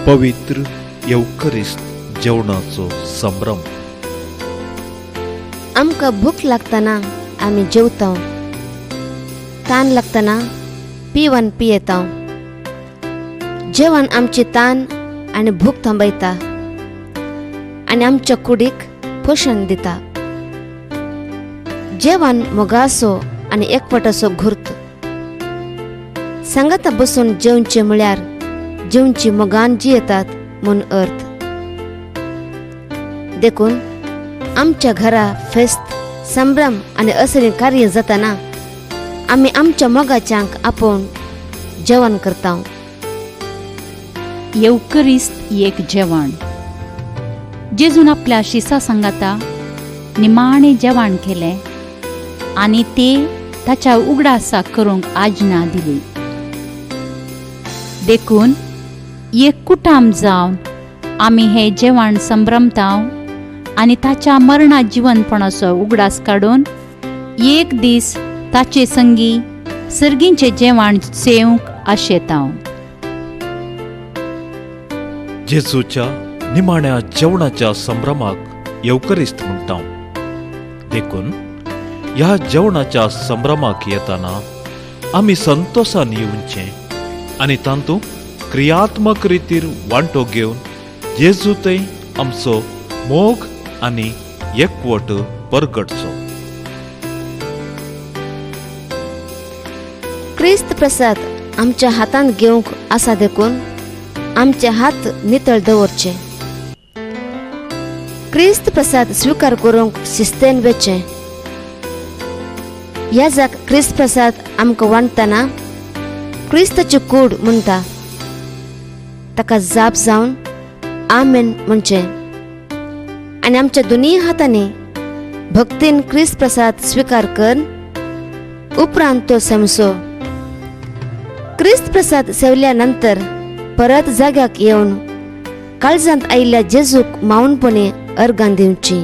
पवित्र येवकरिस्त जेवणाचो संभ्रम. आमकां भूक लागतना आमी जेवता, तान लागतना पिवन पियेता. जेवण आमची तान आनी भूक थांबयता आनी आमच्या कुडीक पोशण दिता. जेवण मोगाचो आनी एकवटाचो घुर्त. सांगाता बसून जेवचें म्हळ्यार जेवची मोगान जियेतात म्हूण अर्थ. देखून आमच्या घरा फेस्त, संभ्रम आनी असलीं कार्य जातना आमी आमच्या मोगाच्यांक आपोवन जेवण करता. येवकरिस्त एक जेवण. जेजून आपल्या शिसा सांगाता निमाणें जेवण केलें आनी ते ताच्या उगडासाक करूंक आज्ञा दिली. देखून एक कुटाम जावन आमी हें जेवण संभ्रमता आनी ताच्या मरणा जिवनपणाचो उगडास काडून एक दीस ताचे संगी सर्गींचें जेवण सेवंक आशेता. जेजूच्या निमाण्या जेवणाच्या संभ्रमाक येवकरिस्त म्हणटा. देखून ह्या जेवणाच्या संभ्रमाक येताना आमी संतोशान येवचें आनी तातूंत क्रियात्मक रितीर वांटो घेवन जेजू थंय आमचो मोग आनी एकवट परगटचो. क्रिस्त प्रसाद आमच्या हातांत घेवंक आसा, देखून आमचे हात नितळ दवरचे. क्रिस्त प्रसाद स्विकार करूंक शिस्तेन वेचें. ह्या जाक क्रिस्त प्रसाद आमकां वांटतना क्रिस्ताची कूड म्हणटा, ताका जाप जावन आमेन म्हणचें आनी आमच्या दोनूय हातांनी भक्तीन क्रिस्त प्रसाद स्विकार कर. उपरांत तो समसो. क्रिस्त प्रसाद सेवल्या नंतर परत जाग्याक येवन काळजांत आयिल्ल्या जेजूक मावनपणे अर्गां दिवची.